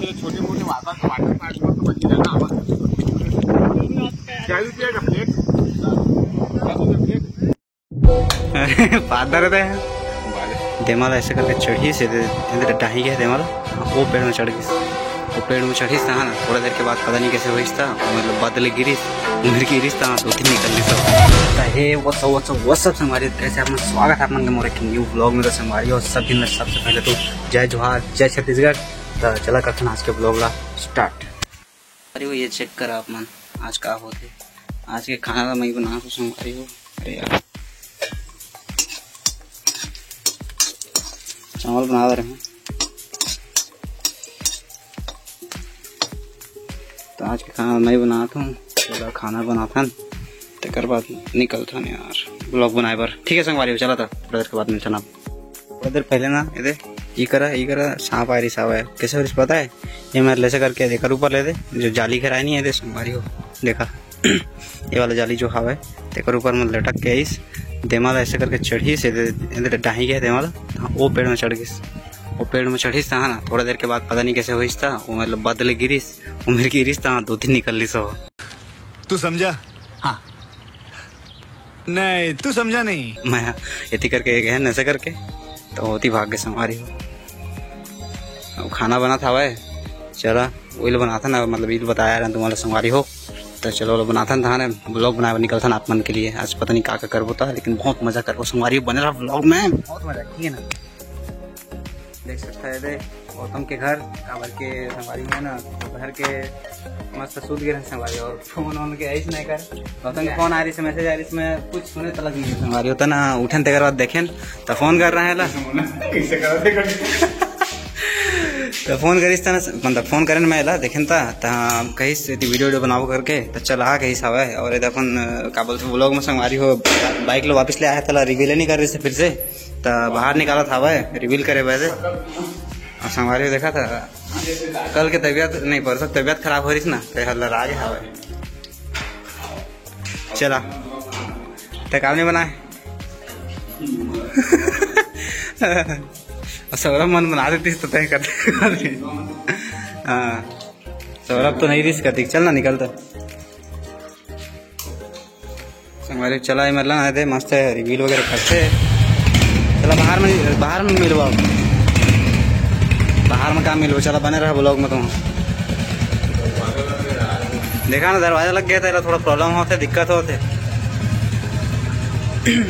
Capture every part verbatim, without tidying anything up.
छोटे मोटे water, water park में तो बची रहना, आवाज। क्या रुपया का प्लेट? क्या रुपया प्लेट? अरे, पादर दे। देमाला ऐसे करके चढ़िस, एदे, एदे डाही गए देमाला, वो पेड़ में चढ़ गइस। वो पेड़ में चढ़िस था ना, थोड़ा देर के बाद पता नहीं कैसे होइस था, मतलब बादल गिरिस, उमर गिरिस था, दो तीन निकल गइस। तो हे, what's up, what's up, what's up, संगवारी, कैसे आप मन? स्वागत है आप मन के मोर एक न्यू व्लॉग में। तो संगवारी हो, सब दिन में सबसे पहले तो जय जोहार, जय छत्तीसगढ़। तो चला करथन आज के व्लॉग ला स्टार्ट। अरे वो ये चेक करा आप मन, आज का होथे, आज के खाना ला मैं बनात हूँ संगवारी हो। अरे यार, चावल बना रहे हैं, तो आज के खाना मैं बनात हूँ। चला खाना बनाथन, तेकर बाद निकलथन यार व्लॉग बनाए बर। ठीक है संगवारी हो, चला था थोड़ा देर के बाद मिलथन आप। थोड़ा देर पहले ना, ये दे, ई करा, ई करा, सांप आ रही, सांप आया। कैसे हो रही पता है? ये मैं ले से करके देकर ऊपर ले दे, जो जाली घेराए नहीं है, दे संगवारी हो, देखा। ये वाला जाली जो हावय, तेकर ऊपर में लटक के आइस, देमाला ऐसे करके चढ़िस, एदे, एदे डाही गए देमाला, हाँ, वो पेड़ में चढ़ गइस। वो पेड़ में चढ़िस था ना, थोड़ा देर के बाद पता नहीं कैसे होइस था, वो मतलब बादल गिरिस, वो मेरे गिरिस था, दो तीन निकल लिस हो। तू समझा? हाँ। नहीं, तू समझा नहीं। मैं एती करके गए नशे करके, तो होती भाग के संगवारी हो। अब खाना बनात हावय, चला, वही लोग बनाथन ना, मतलब, ये बताया रहा तुम्हारा संगवारी हो। तो चलो, लोग बनाथन था ना, व्लॉग बनाए निकलथन आप मन के लिए। आज पता नहीं का का करबो था, लेकिन बहुत मजा करबो संगवारी हो, बने रहा व्लॉग में, बहुत मजा, ठीक है ना? देख सकता है दे गौतम के घर, काबर के संगवारी में ना, घर के मस्त सूत गए हैं संगवारी, और फोन वोन के ऐसे नहीं कर। गौतम के फोन आ रही से, मैसेज आ रही से, मैं कुछ सुने तलक नहीं है संगवारी होता ना, उठन तेकर बाद देखेन, तो फोन कर रहा है ला। कैसे कर दे कर? तो फोन करिस था ना, मतलब फोन करेन मैं ला, देखेन था, त कहिस वीडियो वीडियो बनाओ करके, तो चला कहिस हवे, और इधर अपन, अ, का बोलते व्लॉग में संगवारी हो, बाइक लो वापस ले आया था ला, रिवील नहीं कर रही से फिर से, त बाहर निकालत हावय, रिवील करे बर। अउ संगवारी हो देखा था, कल के तबीयत नहीं, परसों तबीयत खराब हो रही थी ना, ते हल्ला आ गया हावय। चला, ते काम नहीं बनाए। अउ सौरभ मन बना देती तो तय कर। हाँ, सौरभ तो नहीं रिस्क करती। चल ना, निकल तो। संगवारी चला, ये मतलब ना दे, मस्त है, रिवील वगैरह करते हैं। चला बाहर में, बाहर में मिलवा, बाहर में काम मिलवा। चला बने रहा व्लॉग में तुम। देखा ना, दरवाजा लग गया था, थोड़ा प्रॉब्लम होते, दिक्कत होते।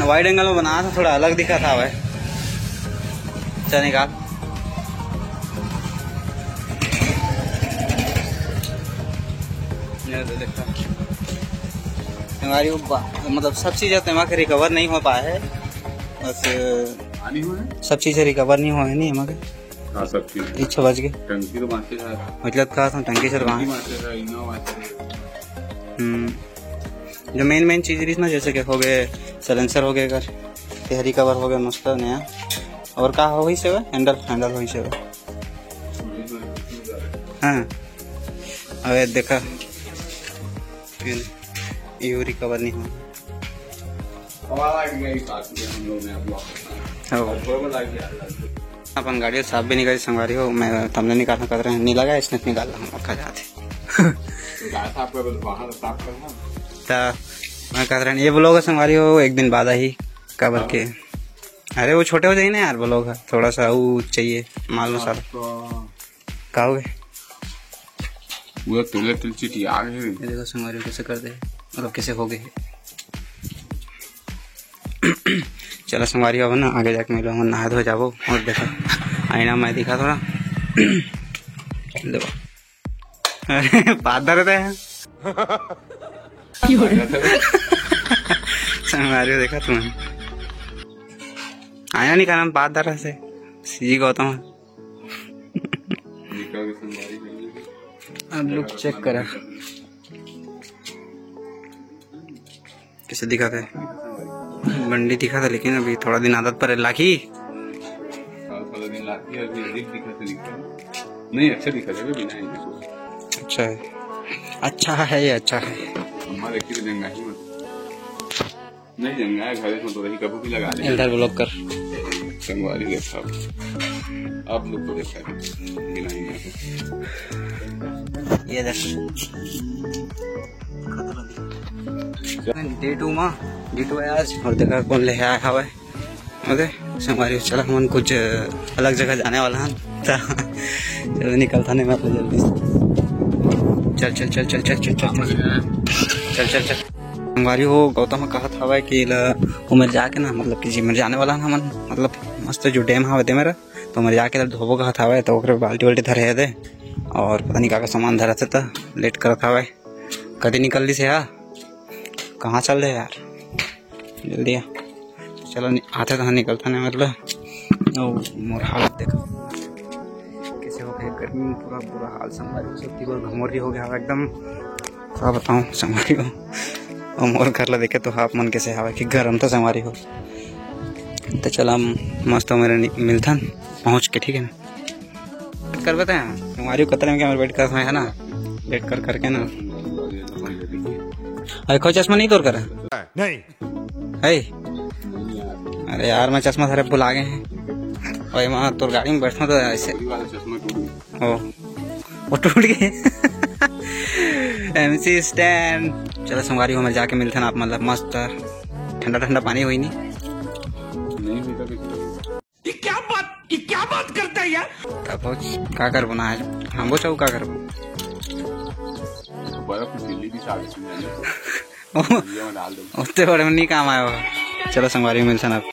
वाइड एंगल में बना था, थोड़ा अलग दिखा था भाई। चल निकाल। ये तो देखा। हमारी वो बा-, मतलब सब चीज़ें तो वहाँ के रिकवर नहीं हो पाए है, बस आनी हो है? सब चीज़ें रिकवर नहीं हुए नहीं हमारे। हाँ, सब चीज़। इच्छा बच गई। टंकी तो बांचे है। मतलब कहा था टंकी से टंकी बांचे। बांचे है, इनोवा बांचे है। हम्म। जो मेन मेन चीज़ रही ना, जैसे कि हो गए, साइलेंसर हो गए, कर ये रिकवर हो गए मस्त नया। और का हो गई से हैंडल, हैंडल हो गई से। हाँ, अबे देखा, फिर ये रिकवर नहीं हो। हवा लग गया इस आदमी, हम लोग ने अब वापस आना। हाँ। अब थोड़ा बहुत आ गया। अपन गाड़ी साफ भी नहीं करी संगवारी हो, मैं तमने निकालना कर रहे हैं, नहीं लगा इसने निकाल रहा हूँ, रखा जाते। गाड़ी साफ कर, वहाँ साफ करना। ता मैं कह रहे हैं, ये व्लॉग है संगवारी हो, एक दिन बाद आई, काबर के। अरे वो छोटे हो जाए ना यार, व्लॉग है, थोड़ा सा वो चाहिए माल मसाला। अच्छा। का हो गए? पूरा तिले तिल चिटिया गए। ये देखो संगवारी कैसे कर दे, मतलब कैसे हो गए। चला संगवारी, अब ना आगे जाके मिलो, हम नहा धो जाबो। और देखो आईना मैं दिखा थोड़ा। देखो। अरे पादर दे। संगवारी देखा तुम, आईना निकालना पादर से। सीजी गौतम। अब लुक चेक करा, कैसे दिखा था? बंडी दिखा था, लेकिन अभी थोड़ा दिन आदत पर लाखी। थोड़ा दिन लाखी, अभी दिखा था, दिखा। नहीं, अच्छा दिखा था, बिना। अच्छा है, अच्छा है, ये अच्छा है। हमारे की जंगा ही मत। नहीं जंगा है, घर में तो रही, कभी भी लगा ले। इधर व्लॉग कर। संगवारी देखा। आप लोग को देखा। बिना ही देखा। ये दस। डे टू मा, डे टू है आज, और देखा कौन ले आया हवे। ओके, संगवारी हो, चला हमन कुछ अलग जगह जाने वाला हन। त चलो निकलथन एमा तो जल्दी से। चल, चल, चल। संगवारी हो, गौतम कहत हवय कि ल उमर जाके ना, मतलब कि जिमर जाने वाला हन हमन, मतलब मस्त जो डैम हवय दे मेरा, तो उमर जाके ल धोबो कहत हवय, तो ओकरे बाल्टी वाल्टी धरे हे दे, और पता नहीं का का सामान धरत हे, त लेट करत हवय। कति निकल दिस हे यार, कहाँ चल रहे यार, जल्दी आ। चलो नि-, आते तो निकलता नहीं मतलब। ओ, मोर हालत देखो कैसे हो गए, गर्मी में पूरा बुरा हाल संगवारी हो, सब पूरा घमोरी हो गया एकदम। का बताऊं संगवारी हो, और मोर घर ला देखे तो आप मन कैसे हवा कि गरम था संगवारी हो। तो चला हम मस्त मेरे नि-, मिलथन पहुँच के, ठीक है ना। करबे ते संगवारी हो, कतरे में क्या वेट करत हवय ना, वेट कर करके ना। अरे कोई चश्मा नहीं तोर कर? नहीं। है? अरे यार, मैं चश्मा सारे भुला गए हैं। और मैं तोर गाड़ी में बैठा तो ऐसे। ओ, वो टूट गए। MC stand. चलो संगवारी हो, मैं जाके मिलथन आप, मतलब मस्त ठंडा ठंडा पानी होई नहीं। ये क्या बात, ये क्या बात करता है यार? तब का करबो ना आज, हम वो चाहू का करबो। बर्फ की सिल्ली भी साथ में डाल दो। ये में डाल दो। उतने बड़े में नहीं काम आया होगा। चलो संगवारी हो, मिलथन आप।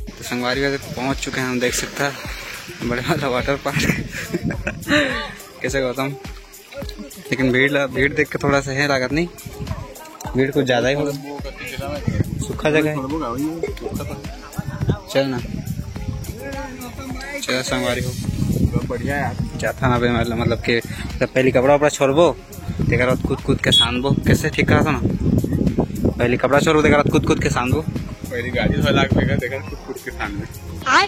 तो संगवारी हो, पहुंच चुके हैं हम, देख सकता है बड़े वाला वाटर पार्क। कैसे गौतम? लेकिन भीड़ ला, भीड़ देख के थोड़ा सा है लागत नहीं, भीड़ कुछ ज्यादा ही होगा, सूखा जगह है। चल ना, चल संगवारी हो, बढ़िया यार। जाता ना बे, मतलब, मतलब कि जब पहली कपड़ा वपड़ा छोड़बो, तेकर बाद कूद कूद के सानबो। कैसे ठीक कहा था ना, पहली कपड़ा छोड़बो, तेकर बाद कूद कूद के सानबो। पहली गाड़ी धोए लाग बेगा, तेकर कूद कूद के सानबो। आय।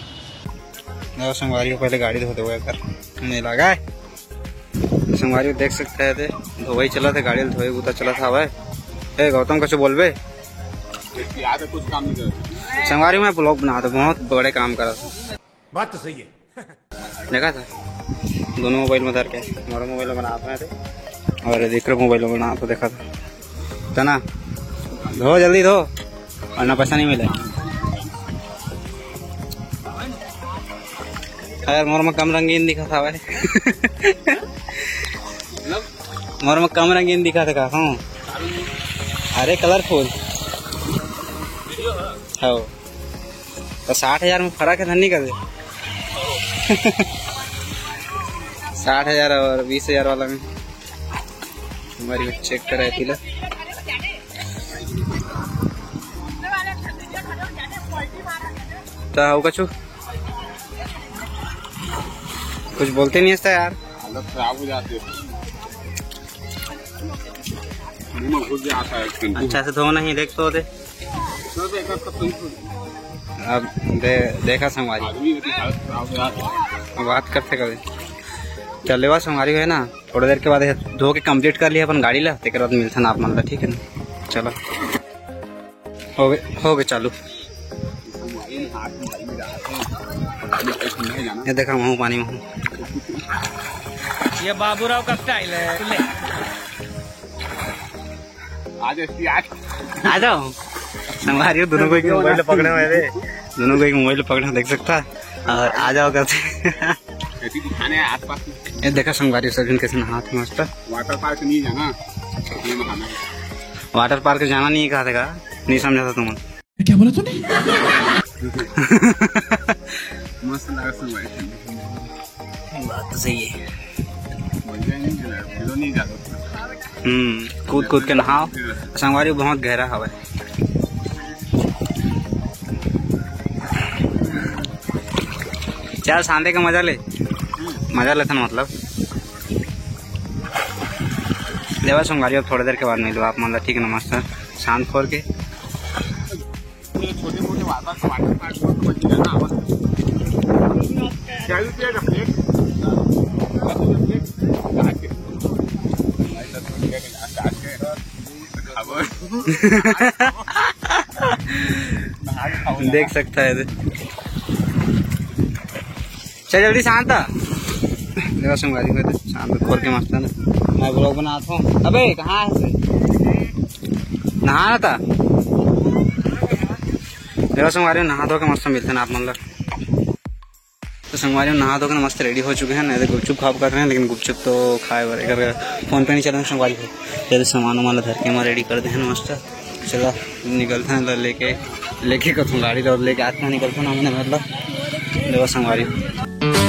ना संगवारी हो, पहले गाड़ी धो देबो एकर, नहीं लगा है। संगवारी हो देख सकते हैं, ते धोवई चलत हे, गाड़ी ल धोए बूता चलत हवय। ए गौतम, कछु बोलबे? यार, कुछ काम नहीं करता। संगवारी हो, मैं ब्लॉग बना दो, बहुत बड़े काम करत। बात तो सही है। देखा था दोनों मोबाइल में धर के, हमारा मोबाइल में बनात हे और दूसरे मोबाइल में बनात हे, देखा था। तना धो, जल्दी धो, और ना पैसा नहीं मिले। यार, मोर में कम रंगीन दिखत हवय। मोर में कम रंगीन दिखत हे का? हाँ। अरे, कलरफुल। हाँ। तो साठ हजार में फर्क है, धन्नी का दे। साठ हजार और बीस हजार वाला में। हमारी चेक कराए पीला। तो आओ कछु, कुछ बोलते नहीं हंसता यार। हालत खराब हो जाती है। मुंह में घुस जाता है इसके अंदर। अच्छा से धो नहीं, देख तो दे। तो देखा तो सही तो। अब दे-, देखा संगवारी। आदमी की हालत खराब हो जाती है। अब बात करते कभी। चल लेवा संगवारी है ना, थोड़ी देर के बाद ये धो के कंप्लीट कर लिया अपन गाड़ी ला, तेकर बाद मिलथन आप मन ला, ठीक है ना? चलो, हो गए, हो गए चालू। ये देखा, वहाँ पानी में हूँ। ये बाबूराव का स्टाइल है। ले। आज ऐसी आज। आ जाओ। संगवारी हो, दोनों को एक मोबाइल पकड़े हुए थे। दोनों को एक मोबाइल पकड़े, देख सकता है। और आ जाओ करते। ऐसी दिखाने आसपास में। ये देखा संगवारी हो, सब जन कैसे नहात हे मस्त। वाटर पार्क नहीं जाना, ये नहाना है। वाटर पार्क जाना नहीं कहा था, नहीं समझा था तुम। क्या बोला तूने? मस्त लगा सब भाई। बात तो सही है। बढ़िया नहीं है, फिर नहीं जाता। हम्म, कूद कूद के नहाओ। संगवारी बहुत गहरा हवा है। चल, सांते का मजा ले, मजा लेथन मतलब। देवा संगवारी, अब थोड़ी देर के बाद मिलबो आप मन ला, ठीक है, नमस्कार। शांत खोर के। छोटे मोटे वाटर, वाटर पार्क में तो बच्चे जाना आवत। क्या रुपया का प्लेट? दस रुपया प्लेट? काट के। भाई, दस रुपया का ग्लास काट के। खबर। नहा के खाओ यार। देख सकता है। चल जल्दी शांत। देखो संगवारी हो, शांत खोल के मस्त ना, मैं ब्लॉग बनात हूँ। अबे कहाँ है से? नहाना था। देखो संगवारी, नहा धो के मस्त मिलते हैं आप मन ला। तो संगवारी, नहा धो के ना मस्त रेडी हो चुके हैं, नहीं तो गुपचुप खाब कर रहे हैं, लेकिन गुपचुप तो खाए बर एकर फोन पे नहीं चले संगवारी हो। जल्दी सामान वामान ला धर के हम रेडी कर दे हैं मस्त। चलो निकलते हैं ला लेके, लेके कथों गाड़ी ला लेके आते हैं, निकलते हैं ना हमने मतलब। देखो संगवारी हो।